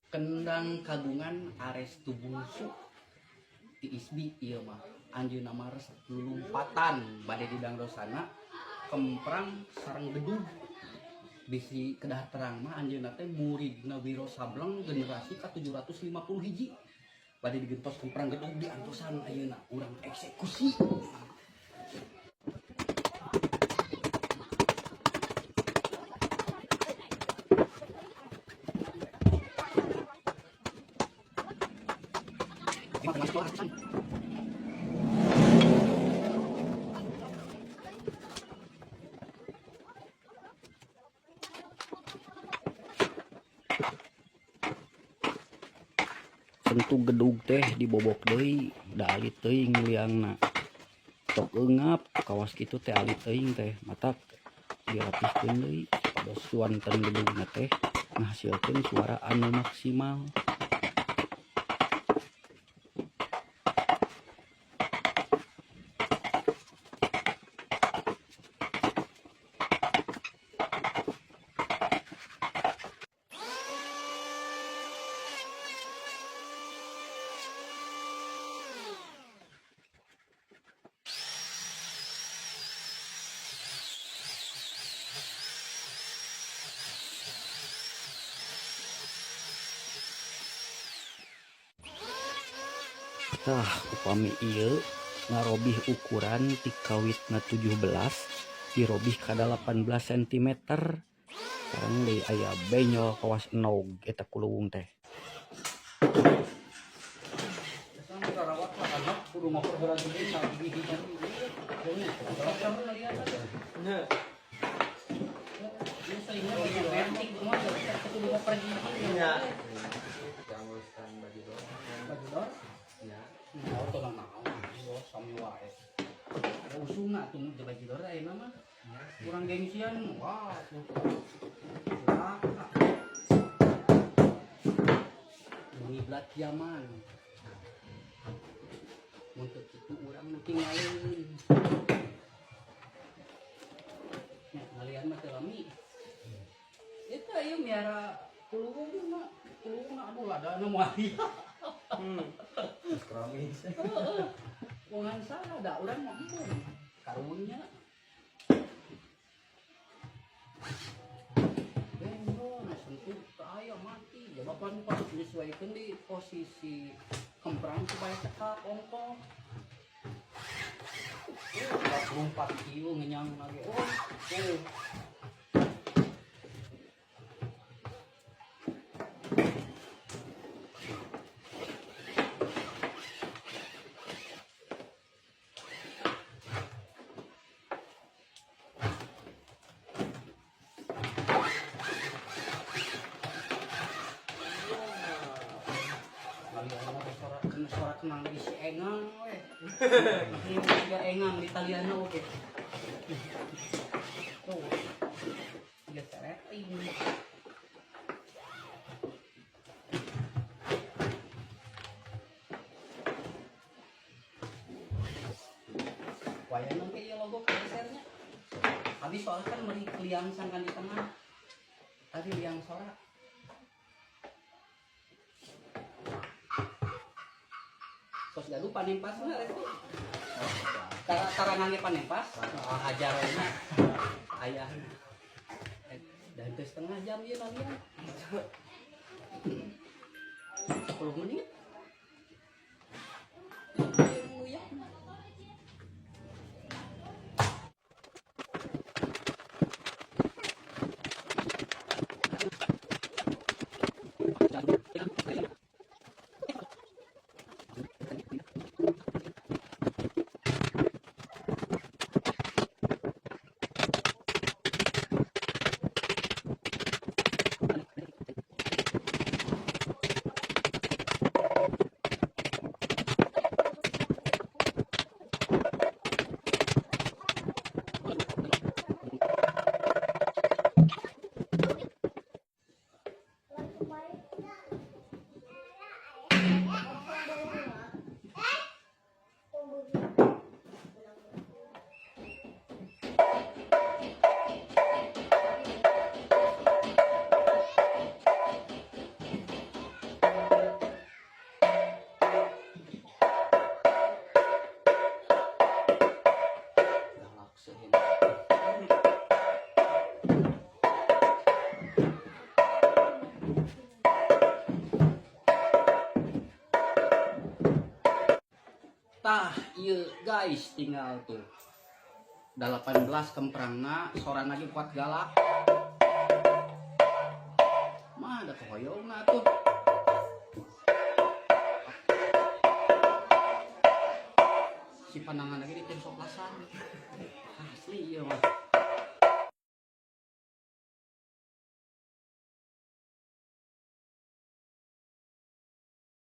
Kendang kagungan Arestu Bungsu ti ISBI ieu mah anjeunna mah resep lulumpatan bade di dangdosana kemprang sareng gedug bisi kedah terang mah anjeunna teh muridna Wiro Sableng generasi ka 750 hiji bade digentos kemprang gedug diantosan ayeuna urang eksekusi. Tentu gedug teh dibobok deui da alit teuing liangna tok eungap kawas kitu teh alit teuing teh matak dirapihkeun deui supados suanten gedugna teh ngahasilkeun suara anu maksimal. Tah upami ieu ngarobih ukuran ti kawitna 17 dirobih ka 18 cm sareng deui aya benyol kawas enog eta kuluwung teh. Kurang gengsian, wah tuh. Ngiblat zaman. Untuk itu urang nu tinggalin. Nya ngalian mah teu lami. Eta ieu miara kuluwungna, kuluwungna aduh ladana moal aya. Keromis. Heeh. Wongan saha da urang mah embung. Karunya. Benjol, nah sentuh teu aya mati. Jawaban pas menyesuaikan di posisi kemprang supaya cekap ongkoh. Lompat kieu ngenyang lagi. Oh, oh. Suara kenang di si engang we. Ini engang di taliana oke. Tuh. Tiga sereting. Wayang ke ieu logo kagesernya. Habis soalnya kan meri liang sangkan di tengah. Tadi liang sora. Tos gaduh panempasna restu. Tara ngangge panempas, oh, hajar we ayah. Dan teu setengah jam ieu nalian. 10 menit. Tah, iya guys, tinggal tuh 18 kemprangna, sorana lagi kuat galak. Mah ada kehoyongna tuh. Si pandangan lagi di tim soplasan. Asli iya mah.